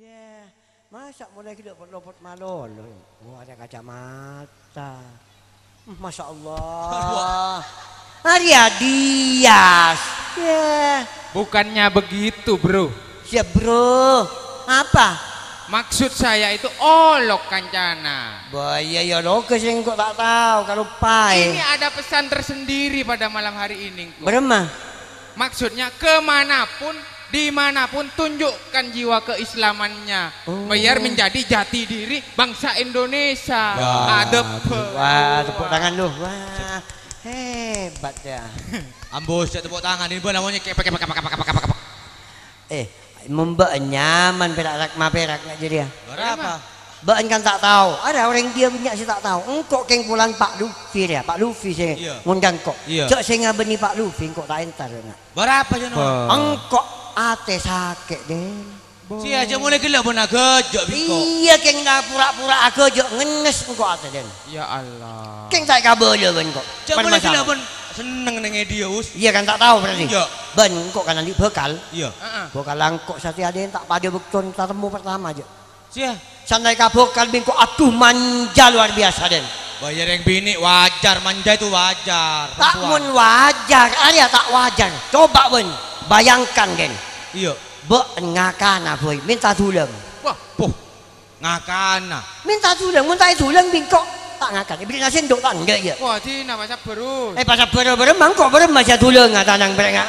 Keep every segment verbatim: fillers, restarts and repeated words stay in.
Yah, masa' molaè ghellâ' pot-lopot malolo? Wah, ada kacamata. Hmm, Masya Allah. Arèya Dias. Yah. Bukannya begitu, Bro. Siap, Bro. Apa? Maksud saya itu olok kancana. Bah, iyâ, iyâ, logis engko' ta' tao, kaloppaè. Ini ada pesan tersendiri pada malam hari ini, engko'. Bârâmma? Maksudnya, kemanapun, dimanapun, tunjukkan jiwa keislamannya. Oh. Biar menjadi jati diri bangsa Indonesia. Wah, Adep. Wah, tepuk tangan lu. Wah, hebat ya. Ambo sè tepuk tangan, ini namanya kepek, kepek, kepek, kepek, kepek, kepek. Eh, mon bâ'na nyaman pèra' rak-, maperak nga' jârèya. Bârâmma? Bâ'na kan ta' tao. Arèya orèng dhiyâ bânnya' sè ta' tao. Engko' kèng polana Pa' Lufi rèya, Pa' Lufi sè Iyâ. ngondhâng engko'. Iyâ. Jhâ' sè ngabânnè Pa' Lufi engko' ta' entar, nga'. Bârâmma, Jun? Bâ. Engko' atè sakè', Den. Sè ajâ molaè ghellâ' bân aghâjâ' bi' engko'. Iyâ, kèng na-, pura-pura aghâjâ' ngennes engko' atè, Den. Ya Allah. Kèng ta' èkabâlâ bân engko'. Jhâ' molaè ghellâ' bân senneng neng è dhiyâ, Us. Iyâ, kan ta' tao berarti. Iyâ. Bân engko' kan andi' bhâkal. Iyâ. Heeh. Bhâkal engko' satèya, Den, ta' padâ bâktona tatemmo pertama jâ. Sè? Sanèka bhâkal bi' engko', adhu, manja luar biasa, Den. Bâ, iyâ, rèng binè' wajar, manja itu wajar. Ta' Perempuan. mon wajar, arèya ta' wajar. Coba, bân, bayangkan, Den. Iyâ. Bâ'na ngakana, boy, mènta dhulâng. Wah, poh, ngakana. Mènta dhulâng, mon ta' èdhulâng bi' engko' ta' ngakan. Èberri'na sèndok ta' endâ', iyâ. Wah, dina pasabbhâr, Us. Eh, pasabbhâr bârâmma engko', bârâmma sè adhulânga, tanang bârâmma.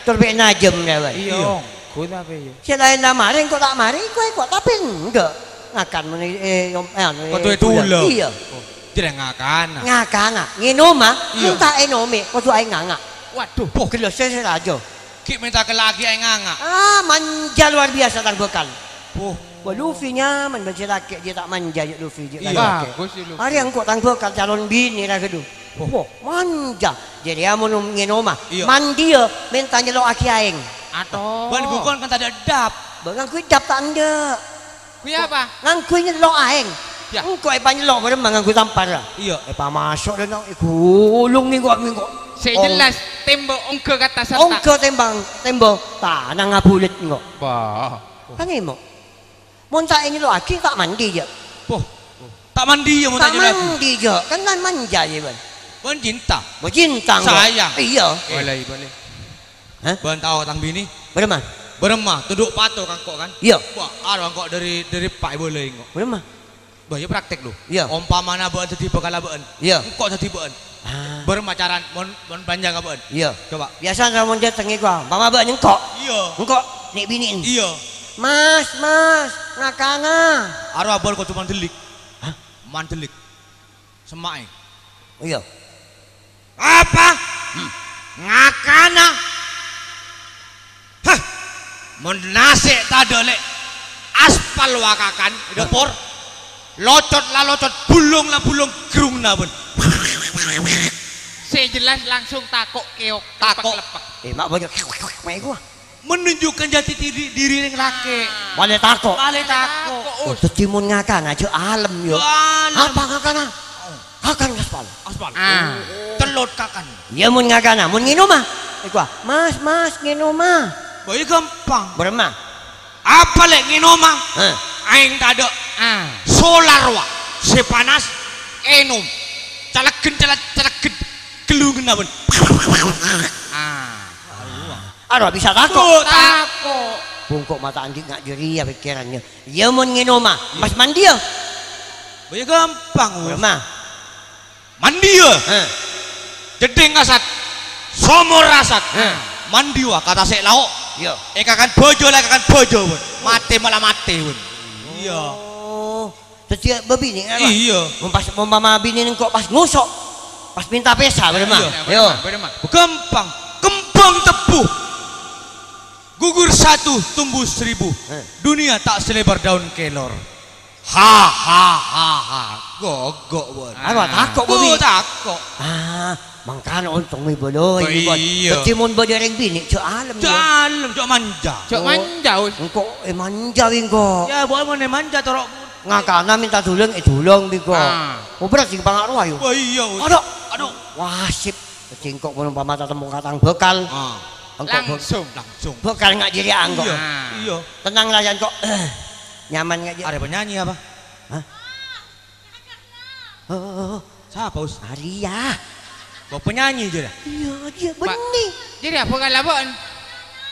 Tor bi' najem, rèya, bân. Iyâ, Iyâ. ongghu tapè, iyâ. Sè laènna marè, engko' ta' marè, engko', engko', tapè endâ'. Ngakan mon è, è, om-, è, anu, è, Kodhu èdhulâng. Iyâ. Oh, jârèya ngakana. Ngakana, ngènoma, Iyâ. mènta ènomè, kodhu aèng nganga'. Waduh. Poh, gellâs sè rajâ. Ghi' mènta kella' aghi' aèng nganga'. Ah, manja luar biasa tang bhâkal. Poh. Wah, Lufi nyaman bân sè lakè', jiyâ ta' manja, jâ' Lufi, jâ' Iyâ. lakè'. Bagus, sih, Lufi. Arèya engko' tang bhâkal calon binè, ra, ghâdhu. Poh. Poh, manja. Jârèya mon ngènoma, Iyâ. mandiyâ mènta nyello'aghi aèng. Ato. Bân bukon kan tadâ' dâp. Bâ, ngangghuy dâp ta' endâ'. Kuwi apa? Ngangghuy nyello' aèng. Yâ. Engko' èpanyello' bârâmma ngangghuy tampar, ra? Iyâ. Èpamaso' dâ' nang èghulung engko', engko'. Sè Ong- jelas, tèmbhâ ongghâ ka attas, ta'? Ongghâ tèmbhâng, tèmbhâ tanang abulèt engko'. Bâ. Kan èmo'. Mon ta' ènyello'aghi, ta' mandi, jâ'. Poh. Ta' mandi, iyâ, mon ta' Ta' nyello'aghi. mandi, jâ'. Kan, kan manja, jâ', bân. Bân cinta. Bân cinta, engko'. Sayang. Iyâ. Eh. Boleh, boleh. Hah? Bân tao tang binè. Bârâmma? Bârâmma, tundhu' pato ka engko', kan? Iyâ. Wah, arowa engko' dâri, dâri eppa' èbâlâi engko'. Bârâmma? Bâ, iyâ praktek, lho. Iyâ. Ompamana bâ'na dhâddhi bhâkalla bâ'na. Iyâ. Engko' dhâddhi bâ'na. Ah. Bârâmma carana mon, mon bânjheng ka bâ'na? Iyâ. Coba. Biyasana mon dâteng èkowa, ompama bâ'na engko'. Iyâ. Engko' nè' binè'en. Iyâ. "Mas, Mas, ngakana." Arowa bâ'na kodhu mandhellik. Hah? Mandhellik. Semma'è. Iyâ. Apa? Hmm. Ngakana? Hah! Mon nasè' tadâ' lè' aspal wakakan è dâpor, locot la locot, bulong la bulong, grung na bân. Sè jelas langsung tako' keok, Tako'. lepek-lepek. Eh, mak banyak. Mek gua. Menunjukkan jati diri, diri rèng lakè'. Malè tako'. Malè tako'. Oh, dhâddhi mon ngakana jhâ' alem, yo. Jhâ' alem. Apa ngakana? Kakan aspal. Aspal. Ah. Cellot kakan. Iyâ, mon ngakana, mon ngènoma. Èkowa, "Mas, Mas, ngènoma." Bâ, iyâ ghâmpang. Bârâmma? Apa lè' ngènoma? Hah. Aèng tadâ'. Ah. Solar, wa. Sè panas, ènom. Caleggen, caleg-, caleggen. Ghellungnga bân. Ah. Arowa bisa tako'. Tuh, tako'. Bungko' mata anjing nga' jârèya pèkkèranna. Iyâ, mon ngènoma, Iyâ. Mas mandiyâ. Bâ, iyâ ghâmpang, Us. Bârâmma? Mandiyâ. Heh. Jeddhing asat. Somor asat. Heh. Mandi, wa, ka tasè' lao'. Iyâ. Èkakan bâjâ, la èkakan bâjâ, bân. Matè, mala matè, bân. Iyâ. Oh. Dhâddhi bâbinè', apa? Iyâ. Mon pas, mompama binèna engko' pas ngoso', pas mènta pèsa, bârâmma? Iyâ. Yo. Bârâmma, bârâmma. Ghâmpang. Kembang tebu. Gugur satu, tumbuh seribu. Eh. Dunia tak selebar daun kelor. Ha, ha, ha, ha. Gogo, bân. Apa, tako', Bobi? Oh, tako'. Ah. Mangkana ontong mè' bâlâi, Oh, Bos. Iyâ. Dhâddhi mon bâdâ rèng binè', jhâ' alem, Jhâ' ya. alem, jhâ' manja. Jhâ' Oh, manja, Us. Engko' è manja, wi, engko'. Ya, bâ'na mon è manja, toro'. Ngakana mènta dhulâng, èdhulâng, wi, engko'. Ah. Oh, berarti bânnya' rowa, yo. Wah, iyâ, Us. Aduh. Aduh. Wah, sip. Dhâddhi engko' mon ompama tatemmo ka tang bhâkal. Ah. Engko' bhâ-, Langsung. Langsung. Bhâkal nga' jârèya, engko'. Iyâ, Ah. iyâ. Tenang, Rayan, kok. Nyaman nggak, Jek? Arè penyanyi apa? Hah? Oh, oh, oh. Sapa, Us? Arèya. Kok penyanyi, Jek? Iyâ, iyâ, Pa-, bânnè. Jek, apa kalaban?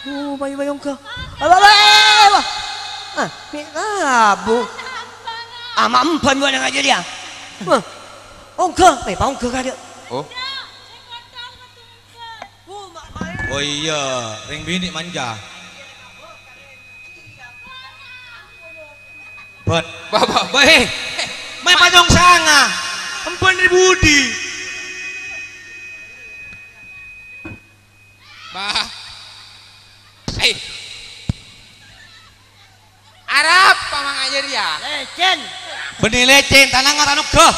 Oh, bayu-bayu ongghâ. Apa, apa, apa? Ah, mè' labu. Ah, ma' emban gua nang aja dia. Wah, ongghâ. Eh, pa ongghâ kadâ'. Oh. Oh, iyâ, rèng binè' manja. Bâ-, bâ-, bâ-, bâ-, eh, mè' panyong sanga. Emban è budi. Bâ. Eh. Arapa mangajâr, yâ? Lècèn. Bânnè lècèn, tanangnga ta' nongghâ.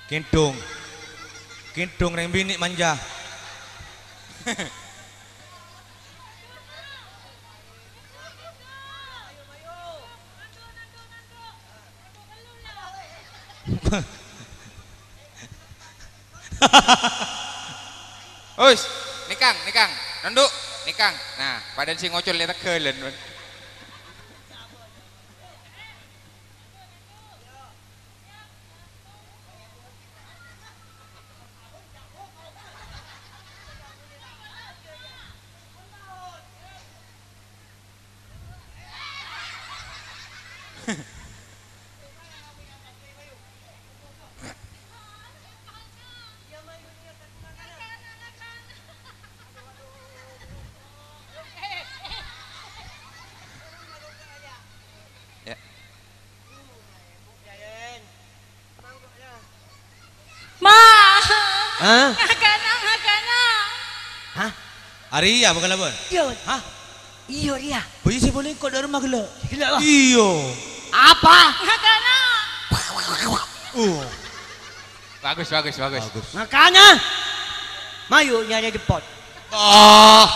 Kèndhung. Kèndhung rèng binè' manja. Us, nèkang, nèkang. Nondhu', nèkang. Nah, padâ sè ngocol è tegghâlân. Ya. Ma! Hah? Ngakana, ngakana. Hah? Arèya bhâkal apa? Iyâ. Hah? Iyâ, rèya. Bâjhi sè polè engko' dâ' remma ghellâ'. Ghellâ', wah. Iyâ. Apa? Ngakana. Oh. Bagus, bagus, bagus. Bagus. Ngakana. Mayu nyarè depot. Oh.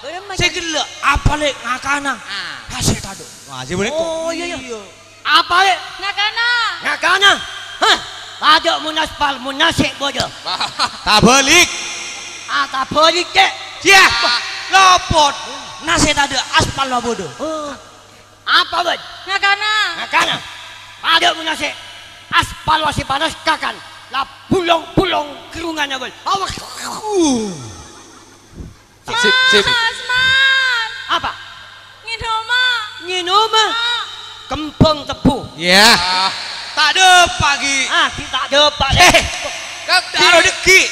Bârâmma, Sè Jan? Ghellâ' apa lè' ngakana? Ah. Nasè' tadâ'. Wah, sè polè engko'. Oh, iyâ, iyâ. Iyâ. Apa, Lè'? Ngakana. Ngakana? Hah? Tadâ' mon aspal, mon nasè' bâdâ. Tabâlik. Ah, tabâlik, Cè'. Iyâ. Lopot. Nasè' tadâ', aspal la bâdâ. Oh. Apa, bân? Ngakana. Ngakana. Tadâ' mon nasè', aspal la sè panas kakan. La bulong-bulong kerrunganna, bân. Awas. Uh. Sip, sip, sip. Mas, Mas. Apa? Ngènoma. Ngènoma? Ah. Kembhâng tebbhu. Iyâ. Ah. Ta' dâpa', Ghi. Ah, Ghi ta' dâpa', Lè'. Eh. Dâggi'. Dâggi'.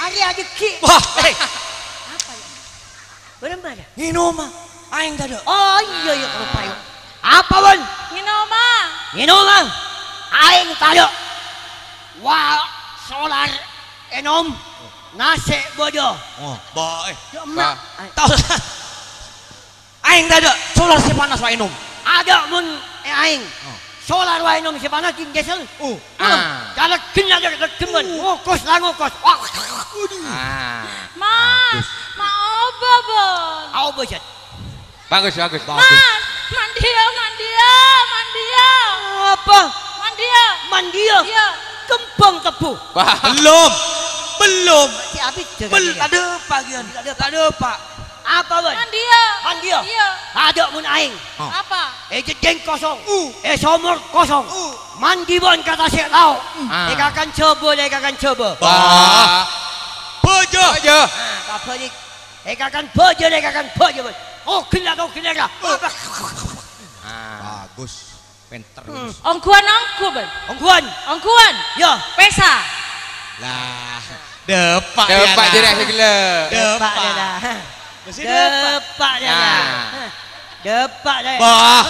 Arèya dâggi'. Wah, eh. Apa, yâ? Bârâmma, yâ? Ngènoma. Aèng tadâ'. Oh, iyâ, iyâ, kaloppaè. Apa, bân? Ngènoma. Ngènoma. Aèng tadâ'. Wa, solar ènom. Nasè' bâdâ. Oh, ba, eh. Yâ, emma'. Ba. Ta' osa. Aèng tadâ', solar sè panas wa ènom. Tadâ' mon è aèng. Oh. Solar wa ènom sè panas, ghi' diesel. Oh. Ah. Kalègghâna, kalègghâna, bân. Oh. Ngokos la ngokos. Wah. Ah. Mas, bagus. Ma' obâ, bân. Obâ, Jat. Bagus, bagus, bagus. Mas, mandiya, mandiya, mandiya. Apa? Mandiya. Mandiya? Iyâ. Kembhâng tebbhu. Wah. Belum. Belum. Masih habis, Bel-, tadi. Ta' dâpa', Gian. Ta' dâpa'. Ta' dâpa'. Apa, bân? Mandiya. Mandiya? Iyâ. Tadâ' mon aèng. Oh. Apa? È jeddhing kosong. Uh. È somor kosong. Uh. Mandi bân ka tasè' lao'. Ah. Èkakan jhâbâ, èkakan jhâbâ. Wah. Bâjâ. Bâjâ. Ah, tabâlik. Èkakan bâjâ, èkakan bâjâ, bân. Oh, ghellâ', oh, ghellâ'. Ah. Bagus. Pènter. Hmm. Ongghuwân ongghu, bân. Ongghuwân. Ongghuwân. Yâ. Pèsa. Lah, dâpa' yâ, dâpa' lah. Jârèya sè ghellâ'. Dâpa'. Dâpa' yâ, lah. Mesti dâpa'. Dâpa' yâ, lah. Nah. Dâpa' yâ. Bah.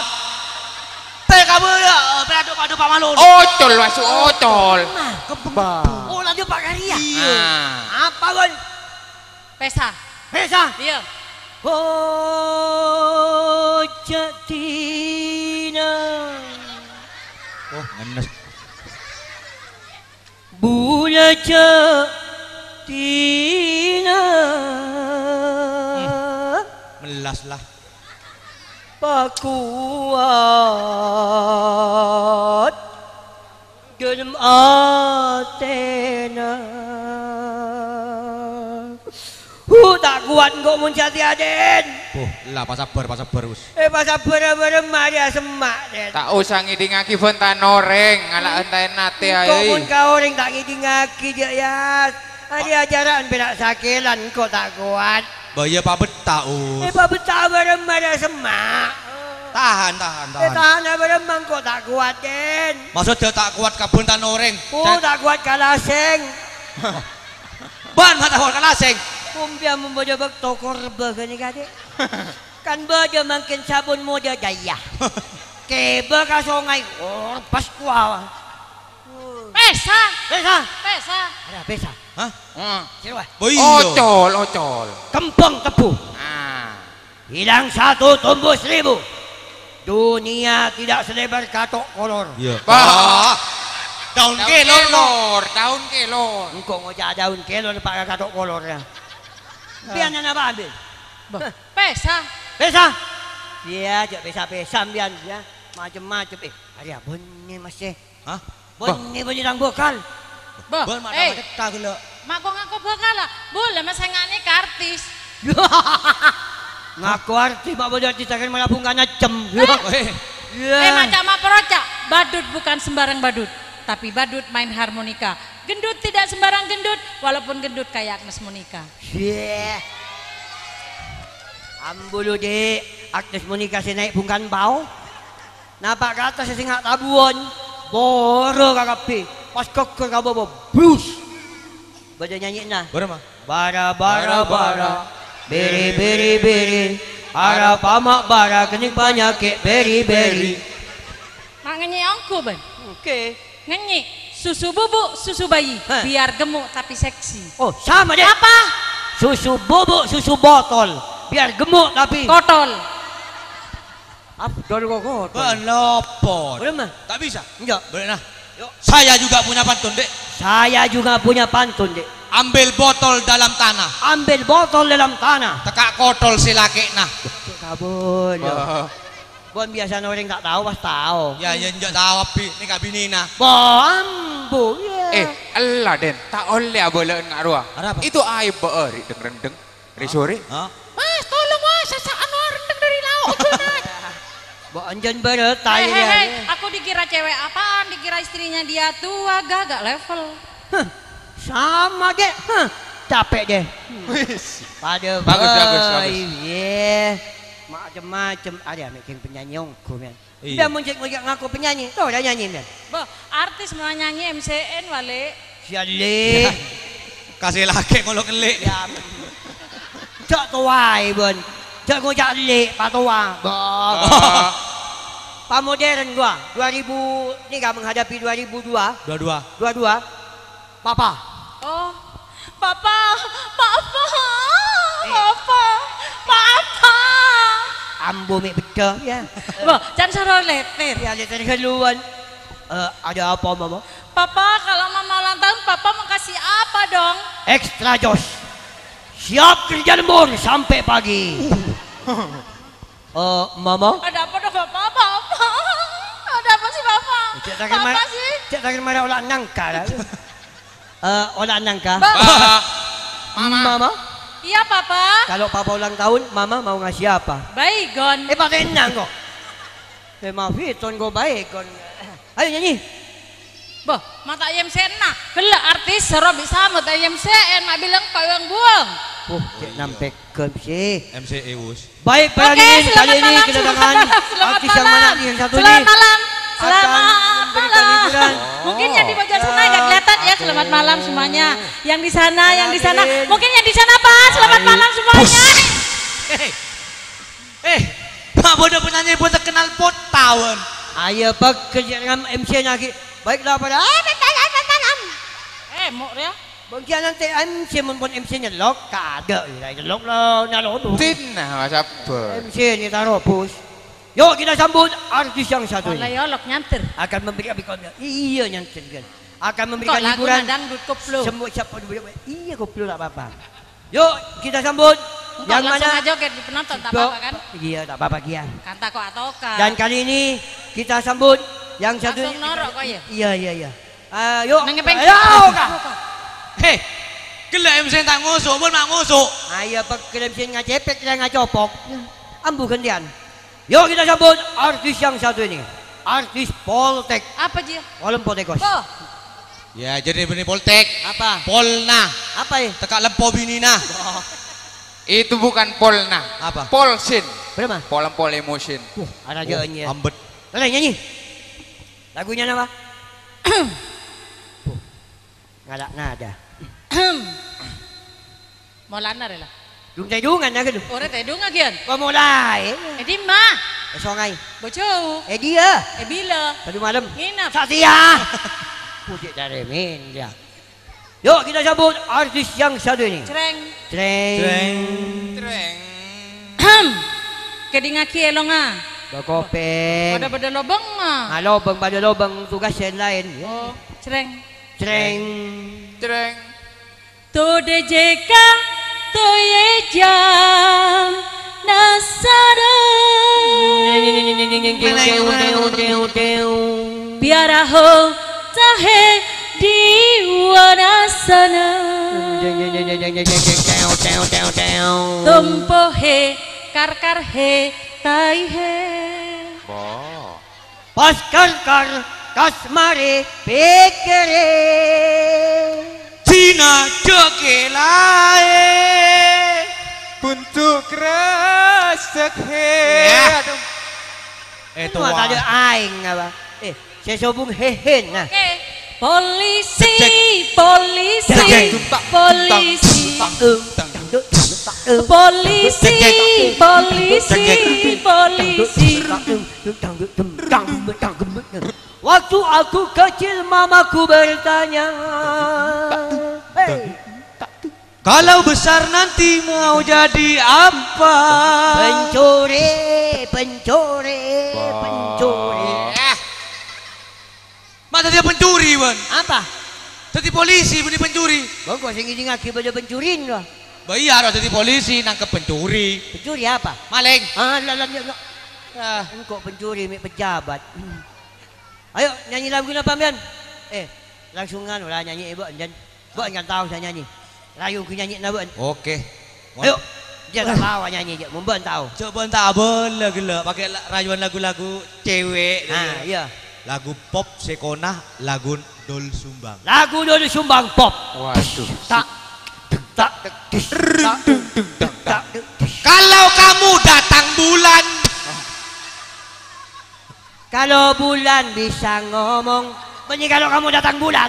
Tè kabâlâ, pèra dâpa'-dâpa' malolo. Ocol, maso' ocol. Nah, kebeng. Bah. Oh, la dâpa' karèya. Iyâ. Ah. Apa, bân? Pèsa. Pèsa? Iyâ. Bojâ dina. Oh, ngennes. Bulâ jâ' dina. Hmm. Mellas, lah. Pakowat dâlem atè. Hu, ta' kowat engko' mon satèya, Dèn. Boh, la, pasabbhâr, pasabbhâr, Us. Eh, pasabbhâr bârâmma arèya semma', Dèn. Ta' osa ngèdingngaghi bân ta' orèng, ngala' entaen atè aèo. Engko' mon ka orèng ta' ngèdingngaghi, jâ', Yas. Arèya jâra'an pèra' sakèlan, engko' ta' kowat. Bâ, iyâ, pabetta, Us. Eh, pabetta bârâmma arèya semma'. Tahan, tahan, tahan. Eh, tahan bârâmma engko' ta' kowat, Dèn. Maksodda ta' kowat ka bân ta' orèng. Oh, ta' kowat ka lasèng. Bân ma' ta' kowat ka lasèng. Kompiya mon bâdâ bâkto korba ghânèka, Dè'. Kan bâdâ mangkèn sabun modâ jârèya. Kèbâ ka songay, orbâs kowa. Pèsa. Pèsa. Pèsa. Ada pèsa. Hah? Hmm. Sèrowa. Bo, iyâ. Ocol, ocol. Kembhâng tebu. Ah. Hilang satu, tumbuh seribu. Dunia tidak selebar kathok kolor. Iyâ. Bah. Daun kelor, no. Daun kelor. Engko' ngoca' daun kelor, pa' ka kathok kolor, yâ. Sampèyan napa, Ambil? Bah. Pèsa. Pèsa. Iyâ, jâ' pèsa-pèsa sampèyan, yâ. Macem-macem. Eh, arèya bânnè, Mas, eh. Hah? Bânnè, bânnè tang bhâkal. Bah, bân ma' eh, ta' ghellâ'. Ma' ko-ngako bhâkal, ah? Bulâ masengnga'ne ka artis. Ngako artis, ma' bâdâ artis ta' kèra mara bungkana cem. Eh. Weh. Iyâ. Eh, maca' ma' paroca'. Badut bukan sembarang badut, tapi badut main harmonika. Gendut tidak sembarang gendut, walaupun gendut kayak Agnes Monica. Yeh. Ambu lu, Dè'. Agnes Monica sè naè' bungkana bao. Napa' ka attas sè nga' tabuwân, boro ka kabbhi, pas ghâggâr ka bâbâ, brus! Bâdâ nyanyina. Bârâmma? Bara, bara, bara, biri, biri, biri, arapa ma' bara kennèng panyakè' beri-beri. Ma' ngènyè ongghu, bân? Oke. Ngènyè, susu bubuk, susu bayi, hah? Biar gemuk tapi seksi. Oh, sama, Dè'. Apa? Susu bubuk, susu botol, biar gemuk tapi kotol. Abdul kok kotor. Bân lopot. Boleh, mah? Tak bisa. Enggak. Boleh, nah. Yuk. Saya juga punya pantun, Dek. Saya juga punya pantun, Dek. Ambil botol dalam tanah. Ambil botol dalam tanah. Teka' kotol sè lakè'na. Cuk, kabul, ya. Wah. Bon, biasana orèng ta' tao, pas tao. Ya, ya, enjâ' tao, Abi. Ini kabinina. Bo, ambu, ya. Eh, ella, Den. Ta' ollè abâlâ'ân nga' rowa. Arapa? Itu aib, bâ'â, ri' deng-rendeng. Ri sore. Hah? Mas, tolong, Mas, sasa'an warteg dari lauk, ojo, Mas. Mbok anjen bereta, hei, ya, hei, hei, ya. Aku dikira cewek apaan? Dikira istrinya dia tua, gak, gak level. Hah, sama, Dek. Hah, capek, deh. Wis. Pada bagus, bagus, bagus. Baik, ye. Macem-macem. Ada, mek, geng penyanyi ongghu, men. Iya. Ndak mon cè' ngoca' ngako penyanyi, to ora nyanyi, men. Boh, artis malah nyanyi M C N wale. Siale. Kasih lagi ngolok ngelik. Ya. Cok towae, Bon. Cok ngoca' ngelik, patowa. Boh. Ah. Pamodern gua, dua ribu, ini gak menghadapi dua ribu dua. Dua dua. Dua dua. Papa. Oh, Papa, Papa, eh. Papa, Papa. Ambu me' beddhâ, ya. Wah, can soro letter. Ya, letter haluan. Eh, ada apa, Mama? Papa, kalau Mama ulang tahun, Papa mau kasih apa dong? Extra jos. Siap kerja lembur sampai pagi. Eh, Mama? Ada apa dong, Papa? Papa? Ada apa sih, Papa? Cek terakhir Papa mara, sih? Cek terakhir mara olah nangka, lah. Eh, olah nangka. Ba- Ba-, Mama. Mama? Iya, Papa. Kalau Papa ulang tahun, Mama mau ngasih apa? Baygon. Eh, pakai enang kok. Eh, maaf, itu kok baygon. Ayo nyanyi. Boh, mata M C N na. Gella' artis soro bisa mata M C N, mak bilang pawang buang. Wah, cek nampek ke M C. M C E, Us. Baik, para hadirin, kali ini kedatangan artis yang mana nih, yang satu ini? Selamat malam. Selamat malam. Mungkin yang di pojok sana nggak kelihatan ya, selamat malam semuanya. Yang di sana, yang di sana. Mungkin yang di sana, Pak, selamat malam semuanya. Eh, Pak, bodoh penyanyi, bodoh kenal pot tahun. Ayo, Pak, kerja dengan M C lagi. Baiklah, para. Eh, mok ya. Bang Kian nanti M C, mon pon M C nyelok, kada, ya, nyelok lah, nyalon. Tina, Mas Abah. M C ini taruh, Bos. Yuk, kita sambut artis yang satu ini. Oleh yolok nyanter. Akan memberikan, iya, nyanter, kan. Akan memberikan hiburan. Kok lagu dangdut koplo? Semua siapa dulu, iya, koplo, tak apa-apa. Yuk, kita sambut. Enggak, yang langsung mana? Aja joget di penonton, tak apa-apa, kan? Iya, tak apa-apa, Kian. Kanta kok atoka. Dan kali ini kita sambut yang satu ini. Langsung norok kok, ya? Iya, iya, iya. Eh, yuk. Nang ngepeng. Ayo, Kak. M C ta' ngoso', pon ma' ngoso'. Ayo, pegghel M C ngacepet, kira ngacopok. Ambu gantian. Yuk, kita sambut artis yang satu ini. Artis Poltek. Apa, Ji? Polem Poltekos. Bo. Ya, jadi bini Poltek. Apa? Polna. Apa, ya? Teka lempo binina. Oh. Itu bukan Polna. Apa? Polsin. Berapa? Polem Polemusin. Wah, ada aja. Oh, ambet. Boleh nyanyi? Lagunya apa? Wah, ngalak nada. Molana rè la. Dung tèdungan ya gitu. Ora tèdung agian. Kok mulai? Eh, di ma? Eh, songai. Bocou. Eh, dia. Eh, bila? Tadi malam. Nginep. Satya. Puji dari Minda. Yuk, kita sambut artis yang satu ini. Creng. Creng. Creng. Creng. Kedingagi elonga. Bakopeng. Pada-pada lobeng, ma. Ah, lobeng pada lobeng, tugas yang lain. Oh, creng. Creng. Creng. Todejeka toyeja nasara. Piaraho tahe diwanasana. Tompohe karkarhe taihe. Wah. Pas karkar, kas mare pèkkèrè. Cina jhâ' kèlaè. Buntu kresek he. Ya. Aduh. Eh, tua. Tadi aing apa? Eh, saya sobung hehen, nah. Oke. Polisi, polisi, polisi. Polisi, polisi. Waktu aku kecil, mamaku bertanya, "Hei, kalau besar nanti mau jadi apa?" Pencuri, pencuri, pencuri. Eh. Ma' dhâddhi pencuri, bân. Apa? Dhâddhi polisi, bânnè pencuri. Bâ, engko' sè ngèdingngaghi bâdâ pencurina. Bâ, iyâ, harus dhâddhi polisi, nangkep pencuri. Pencuri apa? Maling. Ah, la, la, la, la. Ah. Engko' pencuri mè' pejabat. Ayo, nyanyi lagu napa, sampèyan? Eh, langsung nganu la, nyanyi, Ibu, anjen. Bâ' kan tao sè nyanyi. Rayu ghi nyanyina bâ'na. Oke. Ayo. Jhâ' ta' tao nyanyi, jhâ'. Mon bâ'na tao. Jhâ' bâ'na ta' abâlâ ghellâ', pakai la-, rayuan lagu-lagu cewek. Ah, iyâ. Lagu pop sè kona, lagu Doel Sumbang. Lagu Doel Sumbang pop. Waduh. Tak, tak, tak, tak. Kalau kamu datang bulan. Kalau bulan bisa ngomong, bânnè kalau kamu datang bulan.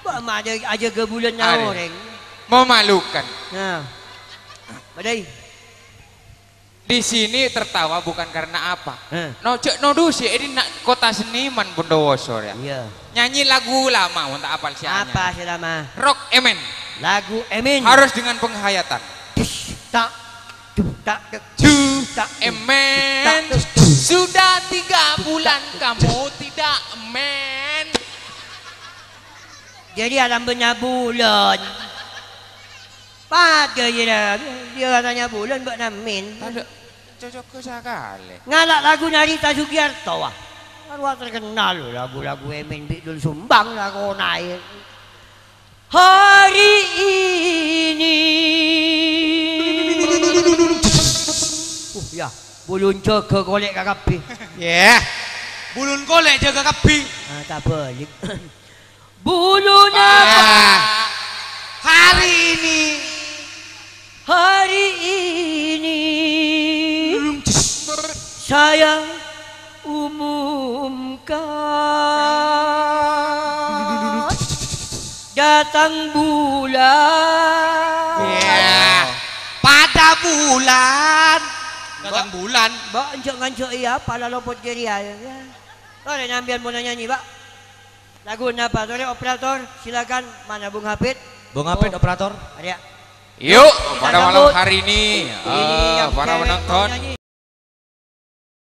Bâ' ma' ajâ-, ajâgâ bulânna orèng. Memalukan. Nah. Bâdâi. Di sini tertawa bukan karena apa. Heh. No, cè' nodusè, ini nak kota seniman Bondowoso, ya. Iya. Nyanyi lagu lama, mon ta' apal sè anyar. Apa sè lama? Rock Emen. Lagu Emen. Harus dengan penghayatan. Tis, tak, tum, tak, tek, tum, tak, tum, Emen, tak, tum, tum. Sudah tiga bulan kamu tidak men. Jadi alam bânnè bulân. Padâ jârèya, dia katanya bulân bâ'na men. Tadâ' cocok sakalè. Ngala' laguna Rita Sugiarto, wah. Kan wah terkenal lagu-lagu Emen bi' Doel Sumbang lakonè. Hari ini. Uh, ya, bulun jâgâ kolè' ka kabbhi. Yah. Bulun kolè' jâgâ kabbhi. Ah, tabâlik. Bulun apa? Ah. Hari ini. Hari ini. Saya umumkan datang bulan. Iya. Pada bulan. Datang bulan. Mbak, enjek nganjek iya, pala lopot jeri ya. Tolè nyambian mau nyanyi, Pak. Lagu napa? Tolè operator, silakan. Mana Bung Hafid? Bung Hafid, oh, operator. Ada. Yuk, kita pada malam sambut hari ini, ini eh, yang para cewek penonton, mau nyanyi.